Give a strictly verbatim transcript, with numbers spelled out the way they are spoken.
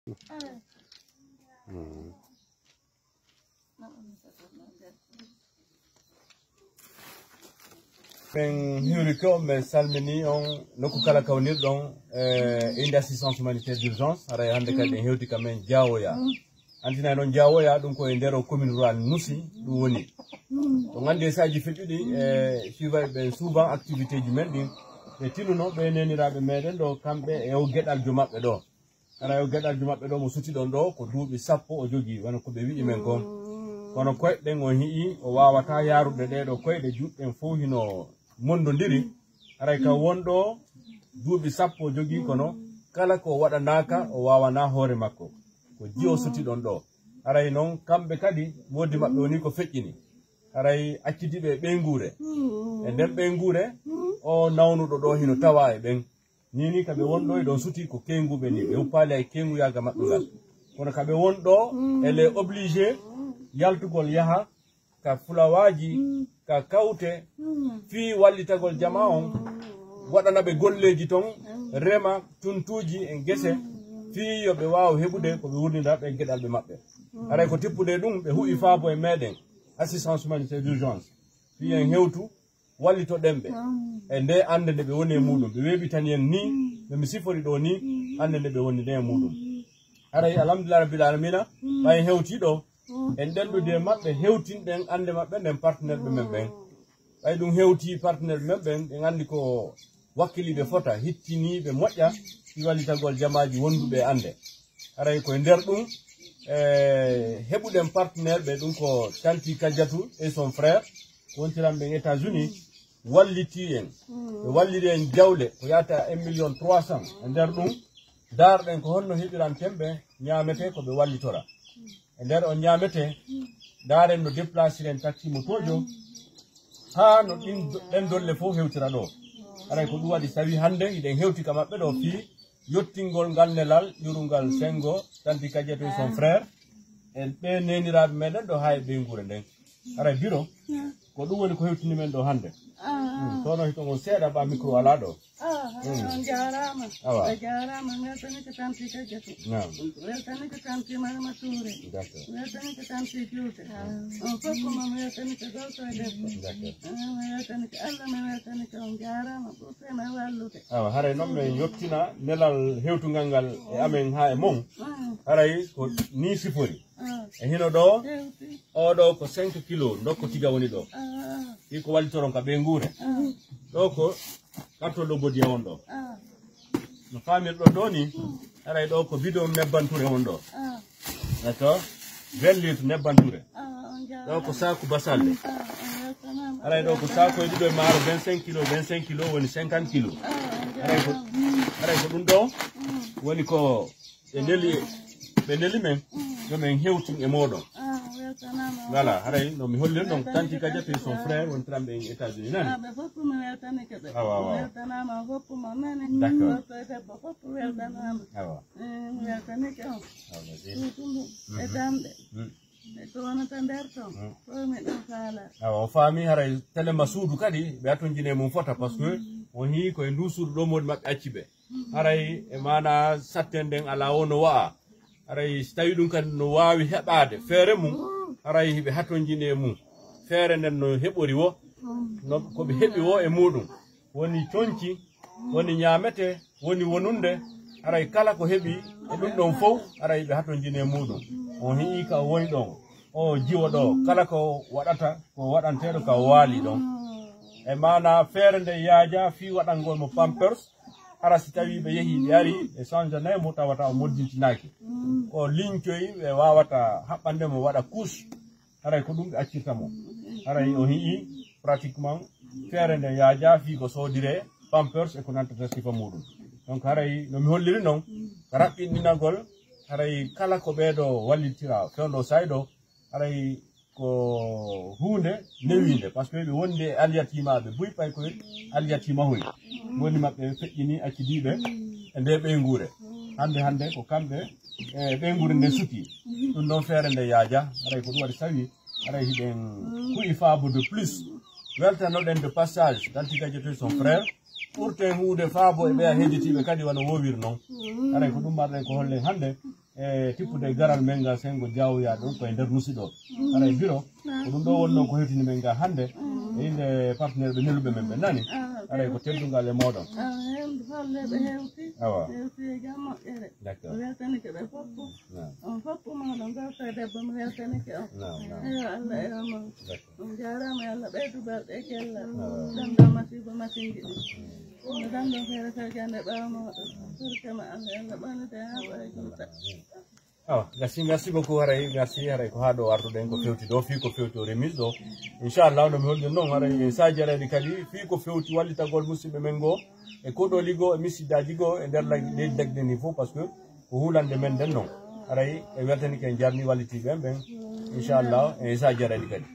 Mm. Min hiwri ko min salmini on nokku kala kawnirɗon e inde assistance humanitaire d'urgence. Haray hannde kadi en hewti ka men Jaawoya. Antinay noon Jaawoya ɗum ko e nder o commune rural Nusi ɗum woni. Ɗum anndi e saaji feƴƴuɗi e suivay ɓen souvent activité ji men ɗin ɓe tinuno ɓe neniraaɓe meɗen ɗo kamɓe e o geɗaljo maɓɓe ɗo. Haray o geɗaljo maɓɓe ɗo mo suti ɗon ɗo ko duuɓi sappo o jogii wano ko ɓe wi'i men kon. Kono koyɗe ɗen on hi'i o waawataa yaarude ɗee ɗo koyɗe juuɗe ɗen fow hino mondondiri. Haray ka won ɗo duuɓi sappo o jogii kono kala ko waɗanaaka o waawanaa hoore makko. Ko jiyo suti ɗon ɗo. Haray noon kamɓe kadi moodi maɓɓe woni ko feƴƴini. Haray accidiiɓe e ɓeynguure. E nder ɓeynguure o nawnuɗo ɗo hino tawaa e ɓen. Ni ni ka ɓe wonɗo e ɗon suti ko keenguɓe ni ɓe uppaali hay keenguyaaga maɓɓe ngal. Kono ka ɓe wonɗo elle est obligé yaltugol yaha ka fulawaaji ka kawte fii wallitagol jamaa on waɗana ɓe golleeji ton rema tuntuuji e gese fii yo ɓe waaw heɓude ko ɓe wurnida ɓe geɗalɓe maɓɓe. Haray ko tippude ɗum ɓe hu'i faabo e meɗen assistance humanitaire d'urgence fii en hewtu wallitoɗen ɓe e nde annde nde ɓe woni e muɗum ɓe weeɓitani en ni no mi sifori ɗo ni annde nde ɓe woni nde e muɗum. Haray alhamdulillah rabbil alamina ɓay hewti ɗo en ɗenɗude e maɓɓe hewtinɗen annde maɓɓe nden partenaire ɓe men ɓen. Ɓay ɗum hewti partenaire ɓe men ɓen ɓe nganndi ko wakkiliiɓe fota hittiniiɓe moƴƴa si wallitagol jamaaji wonduɓe e annde. Haray koye nder ɗum e heɓuɗen partenaire ɓe ɗum ko Tanti Kadiatu et son frère wontiran ɓen États-Unis wallitii en ɓe walliri en jawle ko yahata un million trois cent e nder ɗum daarɗen ko honno heɓiranten ɓe ñaamete ko ɓe wallitora e nder on ñaamete daaren no déplaciren taxi motoojo haa no ɗin ɗen dolle fof hewtira ɗo. Haray ko ɗum waɗi tawi hannde hiɗen hewti ka maɓɓe ɗo fii yottingol ngal nelal ƴurungal senngo Tanti Kadiatu et son frère e ɓe neeniraaɓe meɗen ɗo haa e ɓeynguure nden. Haray biro ko ɗum woni ko hewtini men ɗo hannde. Kono hito ngon seeɗa ba micro alaa ɗo. On jaaraama. Awa. A jaaraama, weltanike Tanti Kadiatu. Naam. Weltanike Tanti Marama Touré. D'accord. Weltanike Tanti Juude. On fof ko mon weltanike gorko e debbo. D'accord. Mi weltanike Allah, mi weltanike on jaaraama ɓurten e wallude. Awa haray noon min yottina nelal hewtungal ngal e amen haa e mon. Haray ko nii sifori. E hino ɗo oɗo ko cinq kilo ndokko tiga woni ɗo. Ɗi ko wallitoron ka ɓeynguure. Ɗo ko karton ɗo bodiya on ɗo. No faamirɗon ɗo ni haray ɗo ko bidon nebbanture on ɗo. D'accord. Vingt litres nebbanture. Ɗo ko saaku basalle. Haray ɗo ko saaku e ɗiɗo e maaro vingt-cinq kilo vingt-cinq kilo woni cinquante kilo. Haray ko haray ko ɗum ɗo woni ko ɓe neli ɓe neli men yo men hewtin e mooɗon. Voilà haray no mi holliri ɗon Tanti Kadiatu et son frère wontiranɓe en États-Unis nani. Ɓe fof mi weltanike ɓe. Awa awa. Weltanaama fof mo nani. D'accord. Gorko e debbo fof weltanaama. Awa. Mi weltanike on. Suutundu e damɗe e ko wonata nder ton fof miɗen faala. Awa o faami haray telema suudu kadi ɓe atonjine mum fota parce que on hii koye ndu suudu ɗo moodi maɓɓe acci ɓe. Haray e maana satten nden alaa wo no wa'a. Haray si tawi ɗum kadi no waawi heɓaade feere mum haray hiɓe hatonjini e mum. Feere nden no heɓori wo no ko ɓe heɓi wo e muɗum woni conci woni ñaamete woni wonunde. Haray kala ko heɓi e ɗum ɗon fow haray ɓe hatonjini e muɗum. On hi'i ka o woni ɗon o jiwo ɗo kala ko waɗata ko waɗanteeɗo ka o waali ɗon. E maana feere nde yaaja fii waɗangol mo pampers. Hara si tawii ɓe yehii ɓe arii ɓe change nay mo tawata o moddintinaaki. Ko lincoyi ɓe waawata haɓɓande mo waɗa couche. Haray ko ɗum ɓe accirta mo. Haray o hi'i pratiquement feere nde yaaja fii ko soodiree pampers e ko nantata sifa muuɗum. Donc haray no mi holliri non raɓɓinɗinagol haray kala ko ɓeeɗo wallitira fewndo sayɗo haray ko huunde newiinde parce que ɓe wondi e alyatimaaɓe buy paykoy alyatimahol woni maɓɓe feƴƴini accidiiɓe e nde ɓeynguure. Hannde hannde ko kamɓe e ɓeynguure nde suti. Ɗum ɗon feere nde yaaja haray ko ɗum waɗi sawi haray hiɗen ku'i faabo de plus. Weltanoɗen de passage Tanti Kadiatu et son frère ɓurten huunde faabo e ɓeya hedditiiɓe kadi wano wowir non. Haray ko ɗum marɗen ko hollen hannde. e tippude garal men ngal, sengo jaawoya ɗum koye nder Nusi ɗo. Haray biro, ko ɗum ɗo wonno ko hewtini men ga hannde, e innde partenaire ɓe nelluɓe men ɓe nani. Haray ko teddungal e mooɗon. Awa, hewti e jam moƴƴere. D'accord. O weltanike ɓe fof. On fof moɗon gawta debbo mo weltanike on. Eyo Allah eyo mawɗo. On jaaraama, yo Allah ɓeydu balɗe e cellal. Ɗam ɗo masiibo masinji ɗi. No ɗam ɗo feere feere jande ɓaawo mawɗo. Barke ma Allah, yo Allah ɓawnite haa ɓooya juuta. Awa, merci, merci beaucoup. Haray, merci. Haray ko haa ɗo artuɗen ko fewti ɗo, fii ko fewti o remise ɗo. Inchallah, no mi holɗen noon, haray e saaji arayɗi kadi, fii ko fewti wallitagol musidɓe men goo, e koɗoli goo, e misidaaji goo, e nder leydi leydi lagɗe ni fof, parce que ko huulande men nden noon. Haray e weltani ken jarni wallitiiɓe en ɓen, inchallah, e saaji arayɗi kadi.